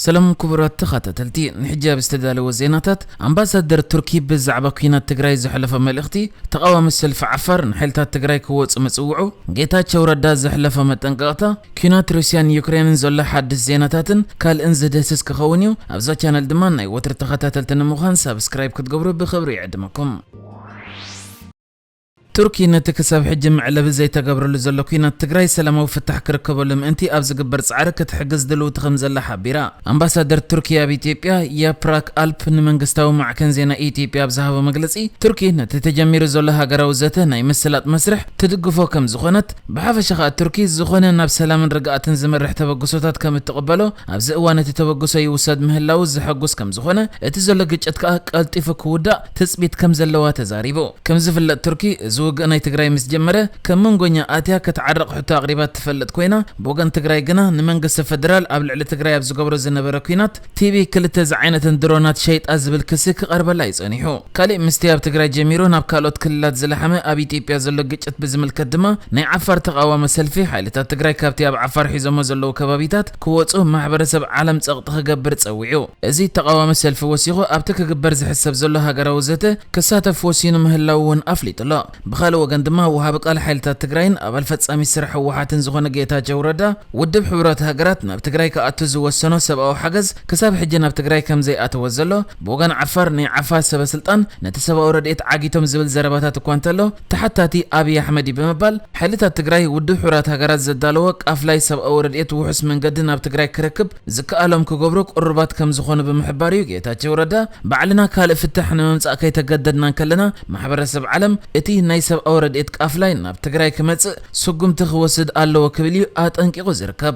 ሰላም ክቡራት ተኸታተልቲ፣ ንሕጂ ኣብ ዝተዳለወ ዜናታት፣ ኣምባሳደር ቱርኪ ብዛዕባ ኲናት ትግራይ ዘሕለፎ መልእኽቲ፣ ተቓዋሚ ሰልፊ ዓፋር ንሓይልታት ትግራይ ክወፁ ምፅውዑ፣ ጌታቸው ረዳ ዘሕለፎ መጠንቀቕታ፣ ኲናት ሩስያን ዩክሬንን ዘሎ ሓድሽ ዜናታትን ካልእን ዝድህስስ ክኸውን እዩ። ኣብዛ ቻነል ድማ ናይ ወትሪ ተኸታተልቲ ንምዃን ሳብስክራይብ ክትገብሩ ብኽብሪ ይዕድመኩም። ቱርኪ ነቲ ክሳብ ሕጂ መዕለቢ ዘይተገብረሉ ዘሎ ኲናት ትግራይ ሰላማዊ ፍታሕ ክርከበሉ ምእንቲ ኣብ ዝግበር ጻዕሪ ክትሕግዝ ድልውቲ ከም ዘላ ሓቢራ። ኣምባሳደር ቱርኪ ኣብ ኢትዮጵያ ያፕራክ ኣልፕ ንመንግስታዊ ማዕከን ዜና ኢትዮጵያ ኣብ ዝሃቦ መግለጺ፣ ቱርኪ ነቲ ተጀሚሩ ዘሎ ሃገራዊ ዘተ ናይ ምስላጥ መስርሕ ትድግፎ ከም ዝኾነት፣ ብሓፈሻ ከኣ ቱርኪ ዝኾነ ናብ ሰላምን ርግኣትን ዝመርሕ ተበግሶታት ከም እትቕበሎ፣ ኣብዚ እዋን እቲ ተበግሶ ይውሰድ ምህላው ዘሐጉስ ከም ዝኾነ፣ እቲ ዘሎ ግጭት ከኣ ቀልጢፉ ክውዳእ ትጽቢት ከም ዘለዋ ተዛሪቡ። ከም ዝፍለጥ ቱርኪ እዚ ውግእ ናይ ትግራይ ምስ ጀመረ ከም መንጎኛ ኣትያ ክትዓርቕ ሕቶ ኣቕሪባ ትፈልጥ ኮይና፣ ብወገን ትግራይ ግና ንመንግስቲ ፈደራል ኣብ ልዕሊ ትግራይ ኣብ ዝገብሮ ዝነበረ ኲናት ቲቢ ክልተ ዝዓይነተን ድሮናት ሸይጣ ዝብል ክሲ ክቐርበላ እዩ ጸኒሑ። ካሊእ ምስቲ ኣብ ትግራይ ጀሚሩ ናብ ካልኦት ክልላት ዝለሓመ ኣብ ኢትዮጵያ ዘሎ ግጭት ብዝምልከት ድማ ናይ ዓፋር ተቓዋሚ ሰልፊ ሓይልታት ትግራይ ካብቲ ኣብ ዓፋር ሒዞሞ ዘለዉ ከባቢታት ክወጹ ማሕበረሰብ ዓለም ጸቕጢ ክገብር ጸዊዑ። እዚ ተቓዋሚ ሰልፊ ወሲኹ ኣብቲ ክግበር ዝሕሰብ ዘሎ ሃገራዊ ዘተ ክሳተፍ ወሲኑ ምህላው እውን ኣፍሊጡ ኣሎ። ብኻልእ ወገን ድማ ወሃቢ ቃል ሓይልታት ትግራይን ኣባል ፈጻሚ ስራሕ ህወሓትን ዝኾነ ጌታቸው ረዳ ውድብ ሕቡራት ሃገራት ናብ ትግራይ ክኣቱ ዝወሰኖ ሰብኣዊ ሓገዝ ክሳብ ሕጂ ናብ ትግራይ ከም ዘይኣተወ ዘሎ ብወገን ዓፋር ናይ ዓፋር ሰበ ስልጣን ነቲ ሰብኣዊ ረድኤት ዓጊቶም ዝብል ዘረባታት እኳ እንተሎ ተሓታቲ ኣብይ ኣሕመድ እዩ ብምባል ሓይልታት ትግራይ ውድብ ሕቡራት ሃገራት ዘዳለዎ ቃፍላይ ሰብኣዊ ረድኤት ውሑስ መንገዲ ናብ ትግራይ ክረክብ ዝከኣሎም ክገብሩ ቅሩባት ከም ዝኾኑ ብምሕባር እዩ ጌታቸው ረዳ ባዕልና ካልእ ፍታሕ ንምምጻእ ከይተገደድና እንከለና ማሕበረሰብ ዓለም እቲ ናይ ሰብኣዊ ረድኤት ቃፍላይ ናብ ትግራይ ክመጽእ ስጉምቲ ክወስድ ኣለዎ ክብል እዩ ኣጠንቂቑ ዝርከብ።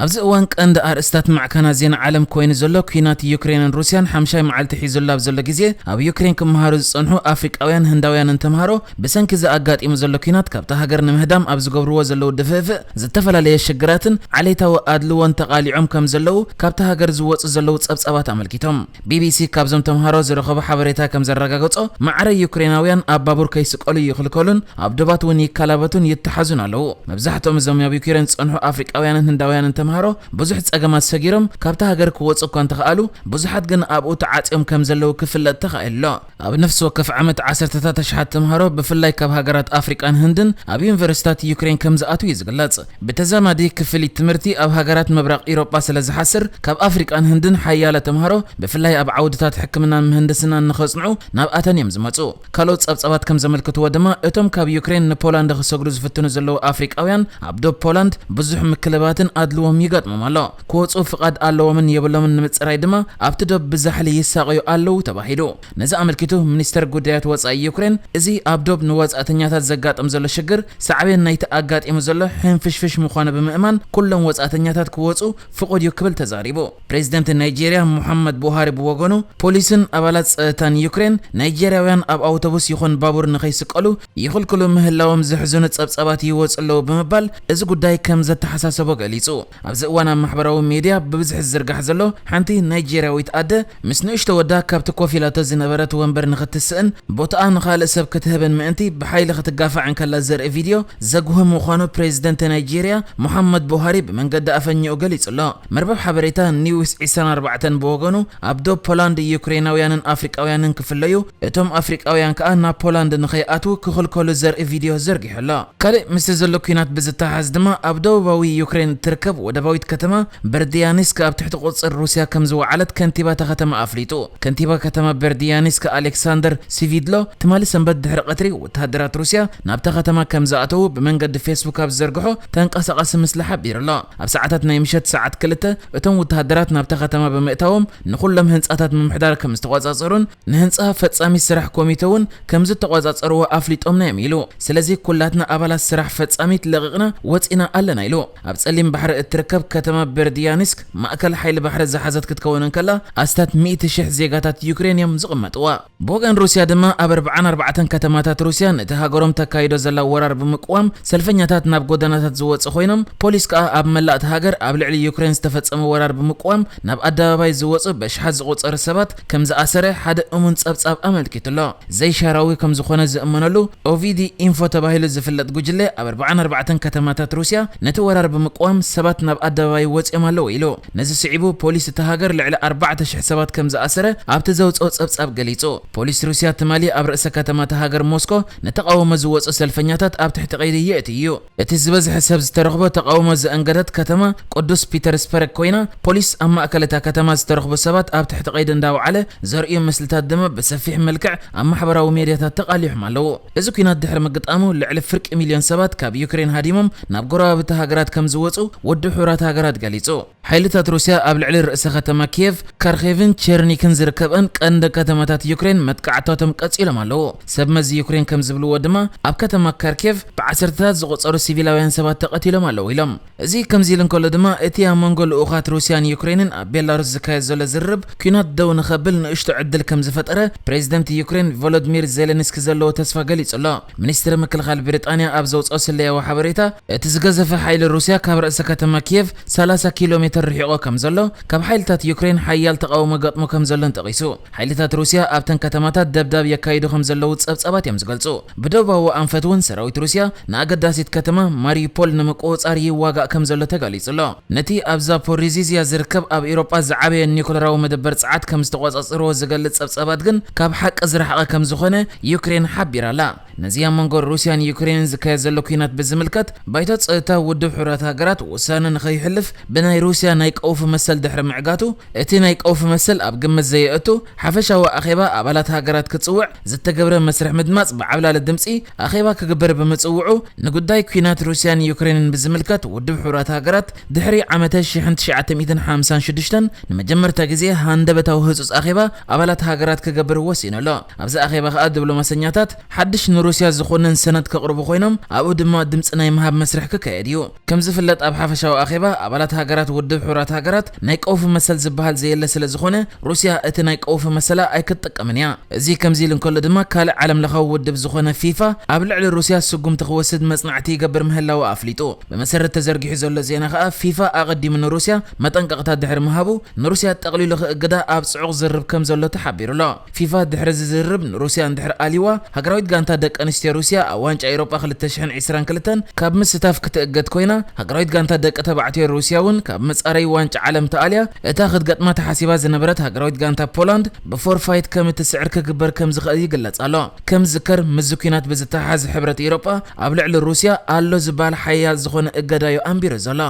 ኣብዚ እዋን ቀንዲ ኣርእስታት ማዕከናት ዜና ዓለም ኮይኑ ዘሎ ኲናት ዩክሬንን ሩስያን ሓምሻይ መዓልቲ ሒዙ ኣብ ዘሎ ግዜ ኣብ ዩክሬን ክመሃሩ ዝጸንሑ ኣፍሪቃውያን ህንዳውያንን ተምሃሮ ብሰንኪ እዚ ኣጋጢሙ ዘሎ ኲናት ካብታ ሃገር ንምህዳም ኣብ ዝገብርዎ ዘለዉ ድፍእፍእ ዝተፈላለየ ሽግራትን ዓሌታዊ ኣድልዎን ተቓሊዖም ከም ዘለዉ ካብታ ሃገር ዝወጹ ዘለዉ ጸብጻባት ኣመልኪቶም። ቢቢሲ ካብዞም ተምሃሮ ዝረኸቦ ሓበሬታ ከም ዘረጋገጾ ማዕረ ዩክሬናውያን ኣብ ባቡር ከይስቀሉ ይኽልከሉን ኣብ ዶባት እውን ይከላበቱን ይተሓዙን ኣለዉ። መብዛሕትኦም እዞም ኣብ ዩክሬን ዝጸንሑ ኣፍሪቃውያንን ህንዳውያንን ተምሃሮ ብዙሕ ጸገማት ሰጊሮም ካብታ ሃገር ክወጹ እኳ እንተኸኣሉ ብዙሓት ግን ኣብኡ ተዓጽዮም ከም ዘለዉ ክፍለጥ ተኻኢሉ ኣሎ። ኣብ ነፍሲ ወከፍ ዓመት ዓሰርተታት ኣሽሓት ተምሃሮ ብፍላይ ካብ ሃገራት ኣፍሪቃን ህንድን ኣብ ዩኒቨርሲታት ዩክሬን ከም ዝኣትዉ እዩ ዝግለጽ። ብተዛማዲ ክፍሊት ትምህርቲ ኣብ ሃገራት ምብራቕ ኢሮጳ ስለ ዝሓስር ካብ ኣፍሪቃን ህንድን ሓያለ ተምሃሮ ብፍላይ ኣብ ዓውድታት ሕክምናን ምህንድስናን ንኸጽንዑ ናብኣተን እዮም ዝመጹ። ካልኦት ጸብጻባት ከም ዘመልክትዎ ድማ እቶም ካብ ዩክሬን ንፖላንድ ክሰግሩ ዝፍትኑ ዘለዉ ኣፍሪቃውያን ኣብ ዶብ ፖላንድ ብዙሕ ምክልባትን ኣድልዎም ይገጥሞም ኣሎ። ክወጹ ፍቓድ ኣለዎምን የብሎምን ንምጽራይ ድማ ኣብቲ ዶብ ብዛሕሊ ይሳቐዩ ኣለዉ ተባሂሉ። ነዚ ኣመልኪቱ ሚኒስተር ጉዳያት ወጻኢ ዩክሬን እዚ ኣብ ዶብ ንወጻእተኛታት ዘጋጥም ዘሎ ሽግር ሳዕቤን ናይቲ ኣጋጢሙ ዘሎ ሕንፍሽፍሽ ምዃኑ ብምእማን ኩሎም ወጻእተኛታት ክወጹ ፍቑድ እዩ ክብል ተዛሪቡ። ፕሬዚደንት ናይጄርያ ሙሓመድ ቡሃሪ ብወገኑ ፖሊስን ኣባላት ጸጥታን ዩክሬን ናይጄርያውያን ኣብ ኣውቶቡስ ይኹን ባቡር ንኸይስቀሉ ይኽልክሉ ምህላዎም ዘሕዝኑ ጸብጻባት ይወጹ ኣለዉ ብምባል እዚ ጉዳይ ከም ዘተሓሳሰቦ ገሊጹ። ኣብዚ እዋን ኣብ ማሕበራዊ ሚድያ ብብዝሒ ዝዝርጋሕ ዘሎ ሓንቲ ናይጄርያዊት ኣደ ምስ ንእሽቶ ወዳ ካብቲ ኮፍ ኢላቶ ዝነበረት ወንበር ንኽትስእን ቦታኣ ንኻልእ ሰብ ክትህብን ምእንቲ ብሓይሊ ክትጋፋዕ እንከላ ዘርኢ ቪድዮ ዘጉህም ምዃኑ ፕሬዚደንት ናይጄርያ ሙሓመድ ቡሃሪ ብመንገዲ ኣፈኛኡ ገሊጹ ኣሎ። መርበብ ሓበሬታ ኒውስ ዒስራን ኣርባዕተን ብወገኑ ኣብ ዶብ ፖላንድ ዩክሬናውያንን ኣፍሪቃውያንን ክፍለዩ እቶም ኣፍሪቃውያን ከኣ ናብ ፖላንድ ንኸይኣትዉ ክኽልከሉ ዘርኢ ቪድዮ ዘርጊሑ ኣሎ። ካልእ ምስቲ ዘሎ ኲናት ብዝተሓዝ ድማ ኣብ ደቡባዊ ዩክሬን እትርከብ ወደባዊት ከተማ በርድያንስክ ኣብ ትሕቲ ቁጽጽር ሩስያ ከም ዝወዓለት ከንቲባ እታ ከተማ ኣፍሊጡ። ከንቲባ ከተማ በርድያንስክ ኣሌክሳንደር ሲቪድሎ ትማሊ ሰንበት ድሕሪ ቀትሪ ወተሃደራት ሩስያ ናብታ ከተማ ከም ዝኣተዉ ብመንገዲ ፌስቡክ ኣብ ዝዘርግሖ ተንቀሳቓሲ ምስሊ ሓቢሩ ኣሎ። ኣብ ሰዓታት ናይ ምሸት ሰዓት ክልተ እቶም ወተሃደራት ናብታ ከተማ ብምእታዎም ንኹሎም ህንጻታት ምምሕዳር ከም ዝተቖጻጸሩን ንህንጻ ፈጻሚት ስራሕ ኮሚተ እውን ከም ዝተቖጻጸርዎ ኣፍሊጦምና እዮም ኢሉ። ስለዚ ኩላትና ኣባላት ስራሕ ፈጻሚት ለቒቕና ወጺና ኣለና ኢሉ። ኣብ ጸሊም ባሕሪ እትርከብ እትርከብ ከተማ በርድያንስክ ማእከል ሓይሊ ባሕሪ ዝሓዘት ክትከውን እንከላ፣ ኣስታት ሚእቲ ሽሕ ዜጋታት ዩክሬን እዮም ዝቕመጥዋ። ብወገን ሩስያ ድማ ኣብ ኣርብዓን ኣርባዕተን ከተማታት ሩስያ ነቲ ሃገሮም ተካይዶ ዘላ ወራር ብምቅዋም ሰልፈኛታት ናብ ጎደናታት ዝወጹ ኮይኖም፣ ፖሊስ ከኣ ኣብ መላእቲ ሃገር ኣብ ልዕሊ ዩክሬን ዝተፈጸመ ወራር ብምቅዋም ናብ ኣደባባይ ዝወጹ በሽሓት ዝቑጸሩ ሰባት ከም ዝኣሰረ ሓደ እሙን ጸብጻብ ኣመልኪቱ ኣሎ። ዘይሻራዊ ከም ዝኾነ ዝእመነሉ ኦቪዲ ኢንፎ ተባሂሉ ዝፍለጥ ጉጅለ ኣብ ኣርብዓን ኣርባዕተን ከተማታት ሩስያ ነቲ ወራር ብምቅዋም ሰባት ናብ ኣደባባይ ወጺኦም ኣለዉ ኢሉ። ነዚ ስዒቡ ፖሊስ እታ ሃገር ልዕሊ ኣርባዕተ ሽሕ ሰባት ከም ዝኣሰረ ኣብቲ ዘውጽኦ ጸብጻብ ገሊጹ። ፖሊስ ሩስያ ትማሊ ኣብ ርእሰ ከተማ እታ ሃገር ሞስኮ ንተቓውሞ ዝወጹ ሰልፈኛታት ኣብ ትሕቲ ቀይዲ የእትዩ እዩ። እቲ ዝበዝሐ ሰብ ዝተረኽቦ ተቓውሞ ዘእንገደት ከተማ ቅዱስ ፒተርስበርግ ኮይና፣ ፖሊስ ኣብ ማእከል እታ ከተማ ዝተረኽቡ ሰባት ኣብ ትሕቲ ቀይዲ እንዳወዓለ ዘርእዩ ምስልታት ድማ ብሰፊሕ መልክዕ ኣብ ማሕበራዊ ሜድያታት ተቓሊሖም ኣለዉ። እዚ ኲናት ድሕሪ ምግጣሙ ልዕሊ ፍርቂ ሚልዮን ሰባት ካብ ዩክሬን ሃዲሞም ናብ ጎረባብቲ ሃገራት ከም ዝወጹ ውድብ ሕቡራት ሃገራት ገሊጹ። ሓይልታት ሩስያ ኣብ ልዕሊ ርእሰ ከተማ ኪየቭ፣ ካርኬቭን ቸርኒክን ዝርከበን ቀንዲ ከተማታት ዩክሬን መጥቃዕታቶም ቀጺሎም ኣለዉ። ሰብ መዚ ዩክሬን ከም ዝብልዎ ድማ ኣብ ከተማ ካርኬቭ ብዓሰርተታት ዝቑጸሩ ሲቪላውያን ሰባት ተቐቲሎም ኣለዉ ኢሎም። እዚ ከምዚ ኢሉ እንከሎ ድማ እቲ ኣብ መንጎ ልኡኻት ሩስያን ዩክሬንን ኣብ ቤላሩስ ዝካየድ ዘሎ ዝርርብ ኲናት ደው ንኸብል ንእሽቶ ዕድል ከም ዝፈጠረ ፕሬዚደንት ዩክሬን ቮሎዲሚር ዜሌንስኪ ዘለዎ ተስፋ ገሊጹ ኣሎ። ሚኒስትሪ ምክልኻል ብሪጣንያ ኣብ ዘውጽኦ ስለያዊ ሓበሬታ እቲ ዝገዘፈ ሓይሊ ሩስያ ካብ ርእሰ ከተማ ኪየቭ ሰላሳ ኪሎ ሜትር ርሒቑ ከም ዘሎ፣ ካብ ሓይልታት ዩክሬን ሓያል ተቓውሞ ገጥሞ ከም ዘሎን ጠቒሱ። ሓይልታት ሩስያ ኣብተን ከተማታት ደብዳብ የካይዱ ከም ዘለዉ ጸብጻባት እዮም ዝገልጹ። ብደቡባዊ ኣንፈት እውን ሰራዊት ሩስያ ንኣገዳሲት ከተማ ማሪዩፖል ንምቁጽጻር ይዋጋእ ከም ዘሎ ተጋሊጹ ኣሎ። ነቲ ኣብ ዛፖሪዚዝያ ዝርከብ ኣብ ኤውሮጳ ዝዓበየ ኒኩለራዊ መደበር ጸዓት ከም ዝተቖጻጸርዎ ዝገልጽ ጸብጻባት ግን ካብ ሓቂ ዝረሓቐ ከም ዝኾነ ዩክሬን ሓቢራ ኣላ። ነዚ ኣብ መንጎ ሩስያን ዩክሬንን ዝካየድ ዘሎ ኲናት ብዝምልከት ባይቶ ጸጥታ ውድብ ሕቡራት ሃገራት ውሳነ ንኸይሕልፍ ብናይ ሩስያ ናይ ቀውፊ መሰል ድሕሪ ምዕጋቱ፣ እቲ ናይ ቀውፊ መሰል ኣብ ግምት ዘየእቱ ሓፈሻዊ ኣኼባ ኣባላት ሃገራት ክጽውዕ ዝተገብረ መስርሕ ምድማጽ ብዓብላሊ ድምጺ ኣኼባ ክግበር ብምጽውዑ፣ ንጉዳይ ኲናት ሩስያን ዩክሬንን ብዝምልከት ውድብ ሕቡራት ሃገራት ድሕሪ ዓመተ ሽሕን ትሽዓተ ሚእትን ሓምሳን ሽዱሽተን ንመጀመርታ ግዜ ሃንደበታዊ ህጹጽ ኣኼባ ኣባላት ሃገራት ክገብር ወሲኑ ኣሎ። ኣብዚ ኣኼባ ከኣ ዲፕሎማሰኛታት ሓድሽ ንሩስያ ዝኾንን ሰነድ ከቕርቡ ኮይኖም፣ ኣብኡ ድማ ድምጺ ናይ ምሃብ መስርሕ ክካየድ እዩ። ከም ዝፍለጥ ኣብ ሓፈሻዊ ኣኼባ ኣባላት ሃገራት ውድብ ሕቡራት ሃገራት ናይ ቀውፊ መሰል ዝበሃል ዘየለ ስለ ዝኾነ፣ ሩስያ እቲ ናይ ቀውፊ መሰላ ኣይክትጥቀምን እያ። እዚ ከምዚ ኢሉ እንከሎ ድማ ካልእ ዓለም ለኻዊ ውድብ ዝኾነ ፊፋ ኣብ ልዕሊ ሩስያ ስጉምቲ ክወስድ መጽናዕቲ ይገብር ምህላዉ ኣፍሊጡ። ብመሰረት ተዘርጊሑ ዘሎ ዜና ከኣ ፊፋ ኣቐዲሙ ንሩስያ መጠንቀቕታ ድሕሪ ምሃቡ ንሩስያ ጠቕሊሉ ክእግዳ ኣብ ጽዑቕ ዝርብ ከም ዘሎ ተሓቢሩ ኣሎ። ፊፋ ድሕሪ እዚ ዝርብ ንሩስያ እንድሕር ኣልይዋ ሃገራዊት ጋንታ ደቂ ኣንስትዮ ሩስያ ኣብ ዋንጫ ኤውሮጳ ክልተ ሽሕን ዕስራን ክልተን ካብ ምስታፍ ክትእገድ ኮይና ሃገራዊት ጋንታ ደቂ ተባዕትዮ ሩስያ እውን ካብ መጻረይ ዋንጫ ዓለም ተኣልያ እታ ክትገጥማ ተሓሲባ ዝነበረት ሃገራዊት ጋንታ ፖላንድ ብፎርፋይት ከም እትስዕር ክግበር ከም ዝኽእል ይግለጽ ኣሎ። ከም ዝከር ምስዚ ኲናት ብዝተሓሓዝ ሕብረት ኤውሮጳ ኣብ ልዕሊ ሩስያ ኣሎ ዝበሃል ሓያል ዝኾነ እገዳዩ ኣንቢሩ ዘሎ።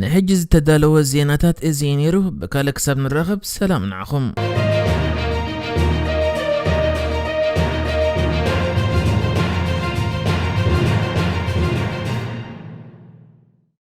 ንሕጂ ዝተዳለወ ዜናታት እዚ እዩ ነይሩ። ብካልእ ክሳብ ንራኸብ ሰላም ንዓኹም።